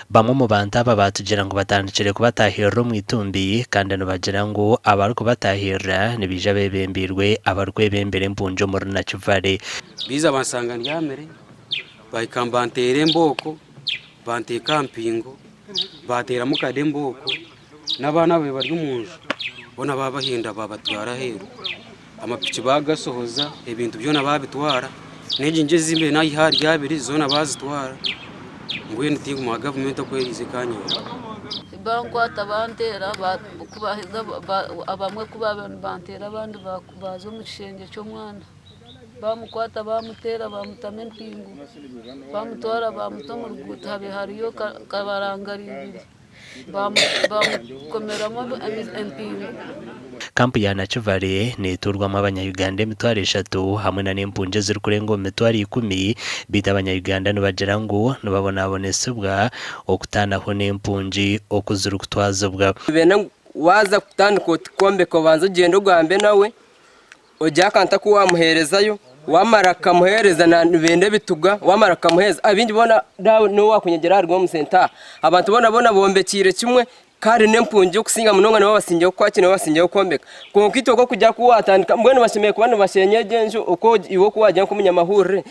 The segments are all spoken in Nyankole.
Bamwe omu bantu aba baatugira ngu batandikire kubatahirira omu itumbi kandi nibagira ngu abarikubatahirira nibaija beebembeirwe abarikwebembera empungi omuri Nakivale. Baija banshanga ndyamire, bahika nibanteera embooko, banteeka aha mpingo, baateeramu kada embooko, n'abaana ababaire bari omu nju boona baabahinda baabatwara aheeru. Amapiki baagasohoza, ebintu byona baabitwara, n'egi nju ezi mbaire naiha ahari abiri zoona baazitwara, mbwenu tinguma gavumenti oku eriiza ekanyamba. Bankwata banteera ku baaheza abamwe ku baabaire nibanteera abandi baaza omu kishengye ky'omwana baamukwata baamuteera baamutamu empingu baamutwara baamuta omu ruguuto habaire hariyo kabarangara ibiri. Baamukomeramu empingu. Kampu ya Nakivale netuurwamu abanya-Uganda emitwaro eshatu hamwe na n'empungi ezirikurenga omu mitwaro ikumi beitu abanya-Uganda nibagira ngu nibabonabonesibwa okutaanaho n'empungi oku zirikutwazibwa. Nibenda ngu waaza kutandika oti kwombeka obanze ogyende ogambe nawe, Ogire akantu aku waamuheerezayo, waamara kukamuheereza nibenda ebituga, waamara kukamuheereza abaingi boona n'ou waakunyegyera ahari omu senta aha, abantu boona boona bombekiire kimwe kandi n'empungi okusinga munonga nibo basingire kukwaki nibo basingire kwombeka. Kwonka itwe okwo ku waatandika mbwenu bashemereire kuba nibasheenya egyo enju oku iwe oku waagira nk'omunyamahurire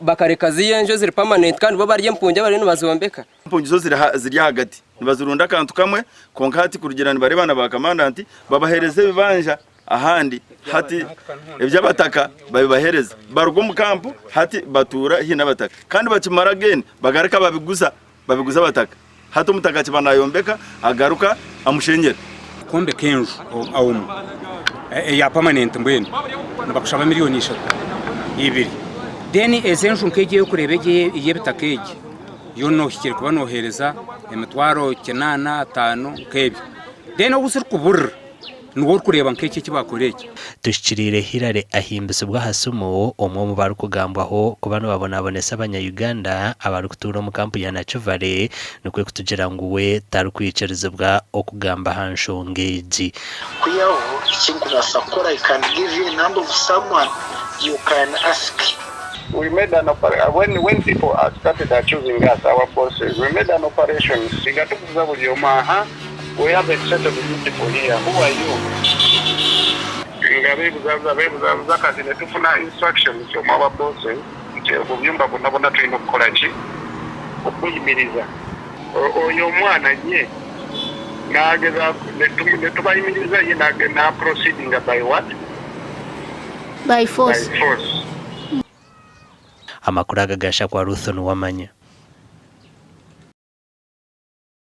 bakareka ziriya enju eziri permanent kandi bo bari empungi abariyo nibazombeka. Empungi zo ziri ahagati nibazirunda akantu kamwe kwonka hati kurugiirira nibareeba na baakamanda nti babaheereza ebibanja ahandi hati eby'abataka babibahereza baruga omu kampu hati batuura haihi n'abataka kandi bakimara again bagaruka babiguza babiguza abataka hati omutaka akiba nayombeka agaruka amushenyera. Kwombeka enju omu eya permanent mbwenu nibakushaba miriyoni ishatu ibiri then ezi enju nk'egi ei orikureeba egi ey'ebitaka egi yo nohikire kuba nohereza emitwaro kinaana ataano nk'ebyo then obu zirikuburira Niwe orikureeba nk'eki eki baakora eki. Tuhikiriire Hillary ahimbisibwa aha simu, omwe omu barikugambwaho kuba nibabonabonesa abanya-Uganda abarikutuura omu kampu ya Nakivale nikwo kutugira ngu we tarikwikirizibwa okugamba aha nshonga egi. Kwihaho eki nkubaasa kukora I can give you a number of someone you can ask. We made an when when people started accusing us our bosses we made an operation nga tubuuza buri omwe aha We have a set of you people here, who are you? Nga bebuzabuza bebuzabuza kati netufuna instructions from our bosses nti obuyumba bwona bwona tulina okukola ki? Okubuyimiriza. Oyo omwana ye nagezaku netubayimiriza ye na proceedinga by what? By force. By force. Amakuru aga gashakwa Ruth Nuwamanya.